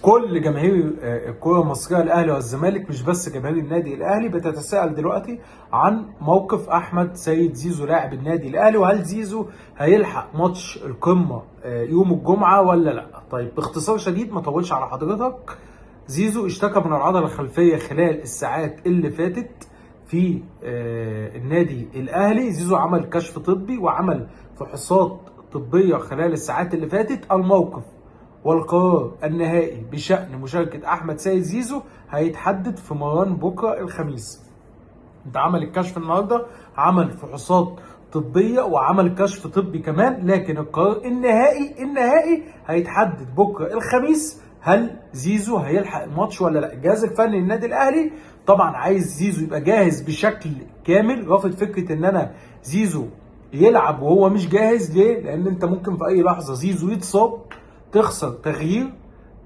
كل جماهير الكرة المصرية، الأهلي والزمالك، مش بس جماهير النادي الأهلي، بتتساءل دلوقتي عن موقف أحمد سيد زيزو لاعب النادي الأهلي، وهل زيزو هيلحق ماتش القمة يوم الجمعة ولا لا؟ طيب باختصار شديد ما طولش على حضرتك، زيزو اشتكى من العضلة الخلفية خلال الساعات اللي فاتت في النادي الأهلي. زيزو عمل كشف طبي وعمل فحوصات طبية خلال الساعات اللي فاتت. الموقف والقرار النهائي بشأن مشاركة أحمد سيد زيزو هيتحدد في مران بكرة الخميس. انت عمل الكشف النهارده، عمل فحوصات طبية وعمل كشف طبي كمان، لكن القرار النهائي هيتحدد بكرة الخميس، هل زيزو هيلحق الماتش ولا لا. الجهاز الفني للنادي الأهلي طبعا عايز زيزو يبقى جاهز بشكل كامل، رافض فكرة ان انا زيزو يلعب وهو مش جاهز. ليه؟ لان انت ممكن في اي لحظة زيزو يتصاب، تخسر تغيير،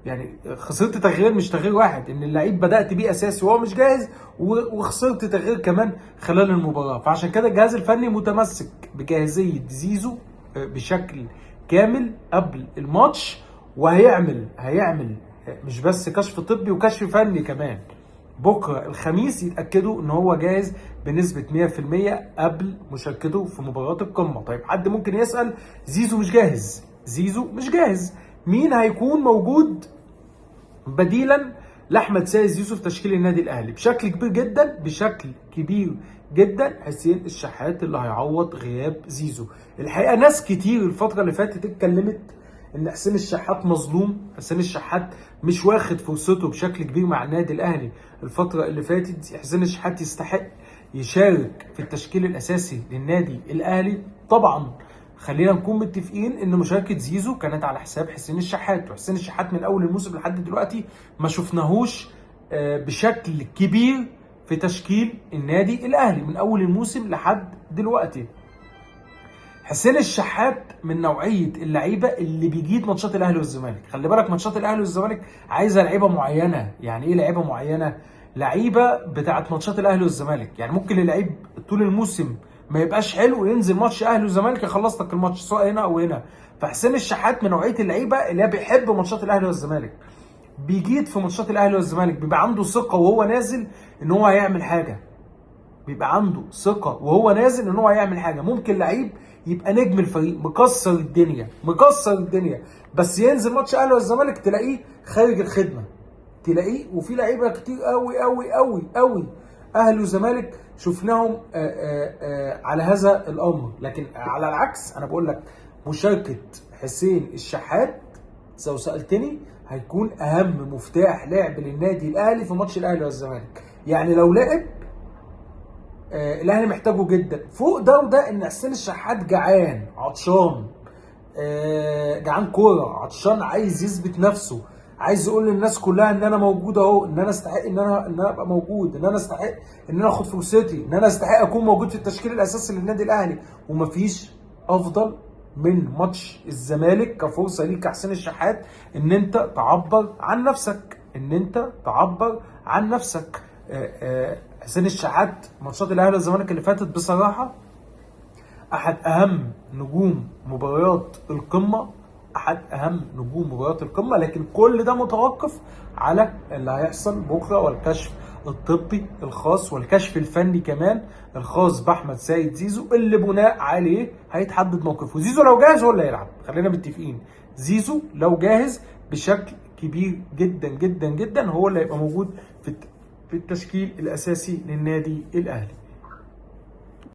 يعني خسرت تغيير مش تغيير واحد، ان اللعيب بدأت بيه اساسي وهو مش جاهز، وخسرت تغيير كمان خلال المباراة. فعشان كده الجهاز الفني متمسك بجاهزية زيزو بشكل كامل قبل الماتش، وهيعمل مش بس كشف طبي وكشف فني كمان بكره الخميس، يتاكدوا ان هو جاهز بنسبة 100% قبل مشاركته في مباراة القمه. طيب حد ممكن يسال، زيزو مش جاهز، زيزو مش جاهز، مين هيكون موجود بديلا لاحمد سيد زيزو في تشكيل النادي الاهلي؟ بشكل كبير جدا، بشكل كبير جدا حسين الشحات اللي هيعوض غياب زيزو. الحقيقة ناس كتير الفترة اللي فاتت اتكلمت ان حسين الشحات مظلوم، حسين الشحات مش واخد فرصته بشكل كبير مع النادي الاهلي الفترة اللي فاتت، حسين الشحات يستحق يشارك في التشكيل الاساسي للنادي الاهلي. طبعا خلينا نكون متفقين ان مشاركة زيزو كانت على حساب حسين الشحات، وحسين الشحات من اول الموسم لحد دلوقتي ما شفناهوش بشكل كبير في تشكيل النادي الاهلي من اول الموسم لحد دلوقتي. حسين الشحات من نوعية اللعيبة اللي بيجيد ماتشات الاهلي والزمالك. خلي بالك ماتشات الاهلي والزمالك عايزه لعيبة معينة. يعني ايه لعيبة معينة؟ لعيبة بتاعه ماتشات الاهلي والزمالك. يعني ممكن اللعيب طول الموسم ما يبقاش حلو، ينزل ماتش اهلي وزمالك يخلص لك الماتش سواء هنا او هنا. فحسين الشحات من نوعية اللعيبة اللي هي بيحب ماتشات الاهلي والزمالك، بيجيد في ماتشات الاهلي والزمالك، بيبقى عنده ثقة وهو نازل ان هو هيعمل حاجة، بيبقى عنده ثقة وهو نازل ان هو هيعمل حاجة. ممكن لعيب يبقى نجم الفريق مكسر الدنيا، مكسر الدنيا، بس ينزل ماتش اهلي والزمالك تلاقيه خارج الخدمة، تلاقيه. وفي لعيبة كتير قوي قوي قوي قوي اهلي وزمالك شفناهم على هذا الامر. لكن على العكس انا بقول لك مشاركة حسين الشحات لو سالتني هيكون اهم مفتاح لعب للنادي الاهلي في ماتش الاهلي والزمالك. يعني لو لعب الاهلي محتاجه جدا. فوق ده وده ان حسين الشحات جعان عطشان، جعان كورة، عطشان، عايز يثبت نفسه، عايز يقول للناس كلها ان انا موجود اهو، ان انا استحق ان انا ابقى موجود، ان انا استحق ان انا اخد فرصتي، ان انا استحق اكون موجود في التشكيل الاساسي للنادي الاهلي. ومفيش افضل من ماتش الزمالك كفرصه ليك حسين الشحات ان انت تعبر عن نفسك، ان انت تعبر عن نفسك. حسين الشحات ماتشات الاهلي والزمالك اللي فاتت بصراحة احد اهم نجوم مباريات القمه، احد اهم نجوم مباريات القمه. لكن كل ده متوقف على اللي هيحصل بكره، والكشف الطبي الخاص والكشف الفني كمان الخاص باحمد سيد زيزو، اللي بناء عليه هيتحدد موقفه. زيزو لو جاهز هو اللي هيلعب، خلينا متفقين، زيزو لو جاهز بشكل كبير جدا جدا جدا هو اللي هيبقى موجود في التشكيل الاساسي للنادي الاهلي.